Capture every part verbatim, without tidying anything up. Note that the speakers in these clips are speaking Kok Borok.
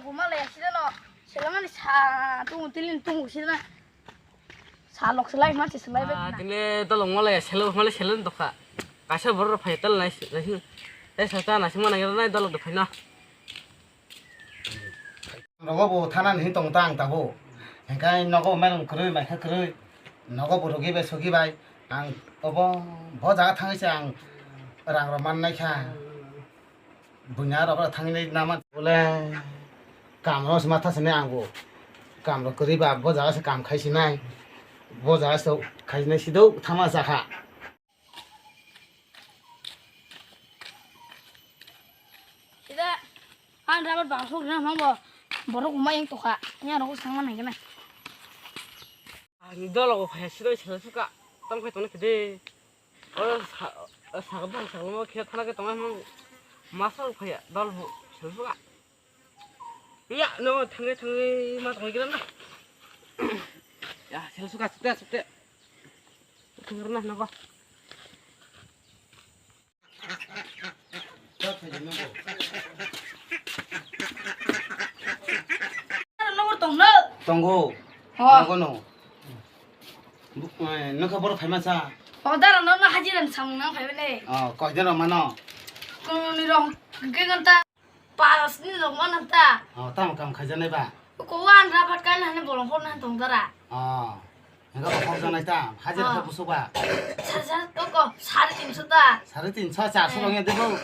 Bo malai sida no. Selamani sa tungu tilin tungu sida. Sa lok selai ma se selai be. Ah, tile dolong malai selo malai selo dokha. Kaisa borok phai tal nai nai. Tei sa ta nai sima nai nai dolok do phai na. Rogo bo thana ni tong ta ang tabo. Hingkai nogo mairung kwrwi maikha kwrwi. Nogo bo rogi bai sogi bai. Ang obo bo jaga thangwi se ang rang rok man nai kha. Buina rok thangwi nai nama. Bole kam rok se matha se nai ang bo. Kam rok kwrwi ba bo jaga se kam khai se nai. Bo jaga se khai se nai sido thama jakha. Sida, ang dapat bangso gina mang bo, borok umai yang toka, yang rokok sang mana gina. Ang dolo ko phaya sida sila suka, tong phai tong kede. O sa, sa bang sa mo khe thana ke tong mang, masa phaya dolo sila suka. Ya, no, thangai thangai ma tong gina na. Ya, sila suka sute sute. Tong na nogo. Nogor tongno? Tongo. Oh. Nogono. Bu-, eh, nokha borok phaima sa? Oh, dara no, no hajira ni samung nang phaiba ne. Oh, koi dara mano? Kono ni rong, ke ganta. Pas ni rok mana ta? Oh, tamo kam khaijaknai ba? Ko wan rabat kaina hane bolong hor na tong dara. Oh. Hingga bo hor janai ta? Hajira khe busuk ba? Sar sar ko ko sare tinso ta. Sare tinso, charso rok ya debo.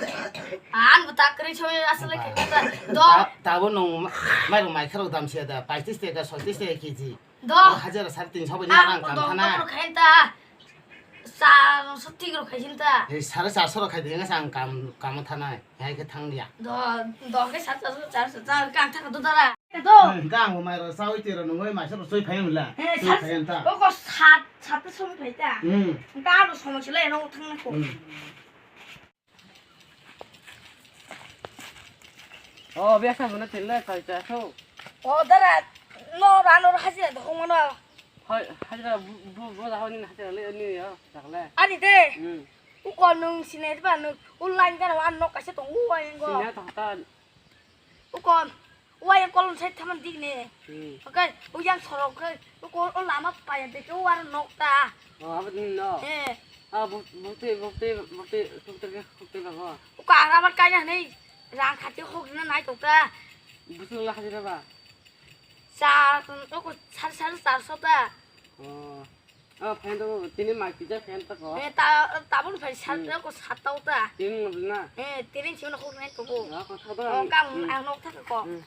An bo takri choi asle khe ta. Do. Ta, tabo nung mai rok mai kharok dam sia da, paitis teka, soitis teka kg. Do. Hajira sare tinso bo ni ang kam thana. Khain ta. Char so thik rok khai sin ta. He sare charso rok khai de, ang kam, kam thanai. Hai khe thang ya. Do, do khe sat char, char, char, char, kang thang do dara. Do. Hmm, kang bo mai ro, sawi twi ro, nungoi mai sa ro, soi phai wala. Eh, soi sat, phai ta. Ko, ko sat, sat soi phai ta. Hmm. Kang ro somoi se le no thang ko. Hmm. Oh, biasa mana tele kai ta so. Oh, dara, no ra no hajira do hong no. Hai, hajira bu, bu, bu da honi hajira le ni ya, tak le. Ani de. Hmm. Uko nung sinai ba nung online kana wan nok kaisa tong u wa yang go. Sina ta ta. Uko wa yang kolon sai thaman dik ne. Hmm. Okay, u yang sorok ke uko o lama pa ya de ke war nok ta. Oh, apa ni no? Eh. Ah, bukti, bukti, bukti, bukti, bukti ba go. Uko arabat kanya ne rang khati hok na nai tok ta. Bukti la khati ba. Sa, uko sar sar sar so ta. Oh. Oh, fan to tini mai kija fan to ko. Eh, ta, tabun fan sat ko sat tau ta. Tini ngam na. Eh, tini chuna ko nai to ko. Oh, ko thak da. Oh, kam ang nok thak ko. Hmm.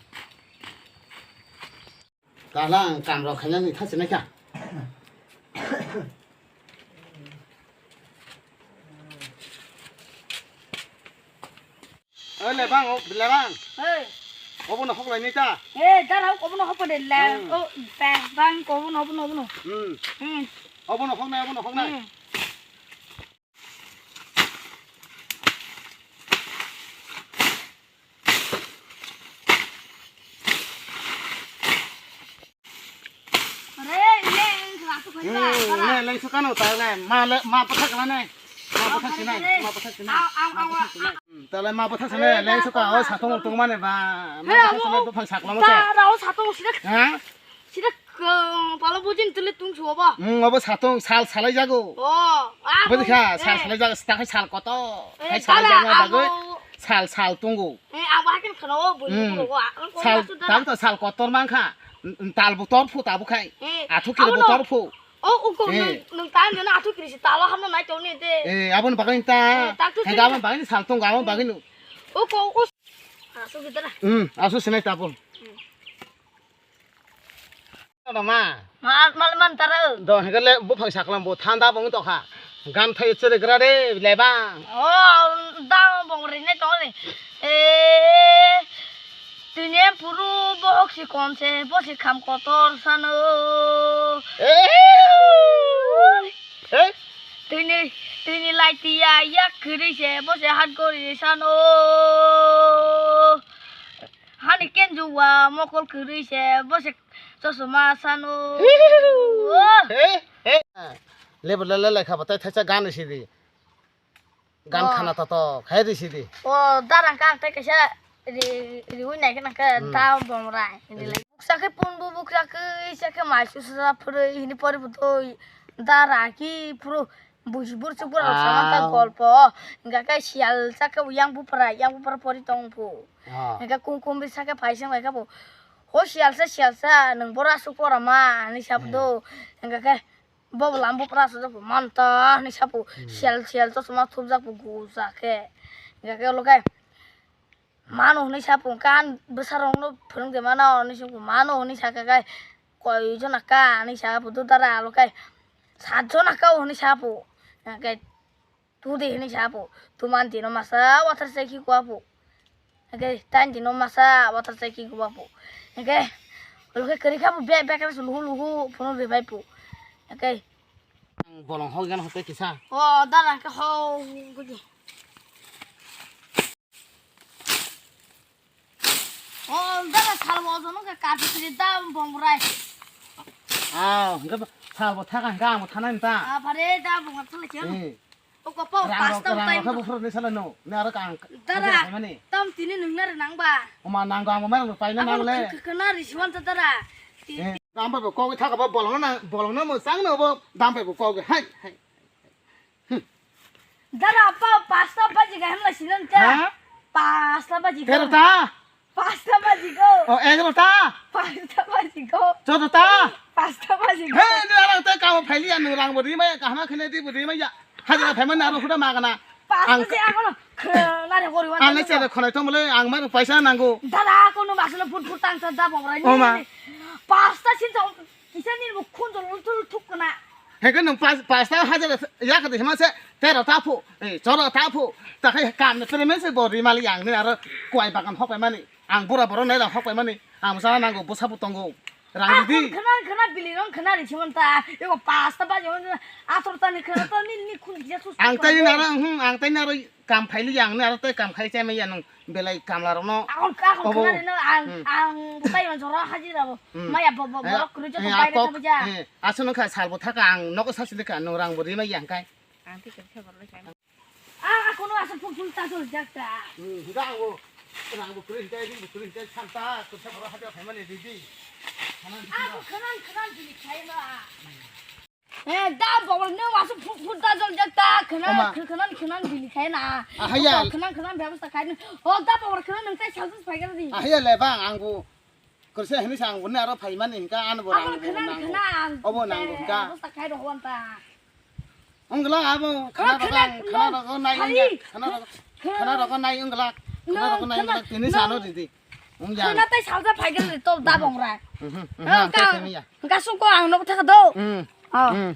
Tala ang kam rok khaina ni thasi nai kha. Oi, lebang, o, lebang. Hey. Obo no hoklai ni ta? Hey, dar hau, obo no hopon de la. Hmm. O, bang, bang, obo no, obo no, obo no. Hmm. Hmm. Obo no hoknai, obo no hoknai. Hmm. Are, ile, ile, aku kaiba, hmm, kala. Ile, ile, sukano, ta, ile, ma, le, ma, pathak, kala, nai. Ma, pathak, sinai, ma, pathak, sinai. Au, au, au, au. Hmm, ta, le, ma, pathak, sinai, are, le, suka, o, satung, tung, mane, ba, ma, pathak, sinai, buphang, sakla, mo, ta, se. Rao, satung, sida. Ha? Sida, pala, bujin, tele, tung, suwa, ba. Hmm, obo, satung, sal, salai, jago. O, a, bujikha, sal, eh, salai, jago, sal, koto. Eh, khai, salai, tala, jago, abo. Bagoi, sal, sal, tungo. Eh, abo hakin khano bo, hmm, bo, bo, ang ko sal, masu dara. Tam to sal kotor mangkha. N-, n-, tal bo tor phu tabo khai. Eh, athu kiri abo bo no. Tor phu. O, o ko, eh, nung, nung tan jana athu kiri si talo hamno nai toni de. Eh, abon bagani ta. Eh, tak tu hai sini. Abon bagani sal tong abon bagani. O ko, o. Asu gidara. Hmm, asu sinai tabon. Hmm. Ano ma? Ma, mal man tara. Do hega le buphang saklam bo thanda bong to kha. Gam thai chere gra de lebang. O, da bong ri ne to ni. E, tini puru bohok si kom se, bo si kham kotor sano. E. E. Tini, tini lai tia yak kiri se, bo se hat gori sano. Hani kenju wa mokol kwrwi se, bo se chosma sano. He, he. Lebu lele lekha batai thaisa gan risi di. Gan, oh, khana toto khai risi di. O, darang kang tei kaisa Ri-, riwi nai kheno khe Hmm. da bomrai. Hmm. Buksa khe punbu bukra khe, isa khe mai susa phurwi hini pori butoi da raki phuru buji burchuk bura rok sama ta Au. golpo. Hingka khe siyal sa khe yang bupra, yang bupra pori tong phu. Ah. Hingka kum kum bisa khe phaising bai khe bo. Ho siyal sa, siyal sa, nwng bora suk pora ma, hinwi sabu Hmm. do. Hingka khe bo bo lam bupra sujak bo manta, hinwi sabu Hmm. siyal, siyal chosma thupjak bo guja khe. Hingka khe ulo khe Mano hwnwi sa pung, kan bwsarokno phwrwngde mano hwnwi sa pung, mano hwnwi sa khe kai koi jona ka hwnwi sa pung, dudara alo kai sat jona ka hwnwi sa pung, hwnkhe tudi hwnwi sa pung, tuman dino masa wathar sai khi kwa pung, hwnkhe tain dino masa wathar sai khi kwa pung, hwnkhe alo kai kwrwi kha pung, be-, bekar se luhu luhu phunuk rwbai pung, hwnkhe. Ang bolong hok yan hote kisa. O, dara khe hok gudi. O, dara salbo ojono khe kati kiri da bongrai. Ah, hingke salbo thaka hingke ang bo thanai ta. Ah, pare da bongrai thangla khe. Eh. O ko pa Rang pasta rok, rang utai rok khe mo. Buphuru ni sala no. Ne aro kang. Dara. Mani. Tam tini nung na nang ba. Oma nang ang bo mai rang pai na nang le. Kena risiwan ta dara. Eh, dam pai bo kok thaka bo bolong na, bolong na mo sang no bo dam pai bo kok hai, hai. Dara pa pasta baji ga hemla sinan ta. Ha? Pasta baji ga. Tero ta? Pasta baji go. O, egaro ta? Pasta baji go. Joto ta? Pasta baji go. He, ni arang ta kamo phaili ya, nung rang bo rimai ya, kahama khene di bo rimai ya. Hajira phaimani aro huda magana. Pasta Ang- se akono khna re gori wa. Ang ne chebe khonai tong bole, ang mai paisa nango. Dara kono masala phut phut tang ta da bongrai ni. O ma. Pasta sin to. Kisa ni bo khunjol ultul thuk kana. Heke nung pas, pasta hajar ya kata hima se tero ta phu, eh, choro ta phu, ta khai kam ne tere men se bo ri mali yang ne aro kwai bagan hok pai mani, ang bura boro nai la hok pai mani, ang sa nango bosa bu tongo, rang di. Khana khana bili rong khana ri chimon ta, yo pasta ba yo ator ta ni khana ta ni ni khun Jesus. Ang tai ni naro, hmm, ang tai ni naro. Kam phaili yang ne aro tei kam khai chai maya nung belai kamla rokno. Ang, ang Obo. Khna rino ang, Hmm. Ang bukai man jora hajira bo. Hmm. Maya bo, bo, Eh, borok kwrwi joto eh, baire akok, thabu ja. Eh, aswk nung kha salbo thaka ang nogo sasi lekha nung rang bo rimai yang kai. Ang tei khe borok lekha. Ah, ah, kono aswk phul phul ta jol jak ta. Hmm, hingka ang bo rang bo kwrwi hingka, ri bo kwrwi hingka, santa, kwrsa borok hajira phaimani ridi. Khana Ah, khna, khna, khna, bini khai ma. Eh, da bobol nung wasu phut phut da jol jak ta, khna, Oma. Khna, khna, khna, bili khai na. Ah, haya. Khna, khna, bebasta khai na. O, da bobol khna nung tai salsa phai gana di. Ah, haya le bang, ang bu. Kurse hini sang bu ne aro phai mani hingka an bu Abo rang bu khna, nang bu. Khna, ang Obo nang bu tai hingka. Bebasta khai ro hwan ta. Ungla abo, Oh, khna khna, rokang, khna khna. Rokang nai Hari. Ungla, khna rokang, Khna. Khna rokang nai ungla. Khna Nung, rokang nai khna, ungla, tini nung. Sano di di. Ung ya. Khna tai salsa phai gana di, to da bong ra. Mhm, mhm, Oh, ang ka, tai khna ya. Ka sung ko ang nok thaka do. Hmm. Oh. Hmm.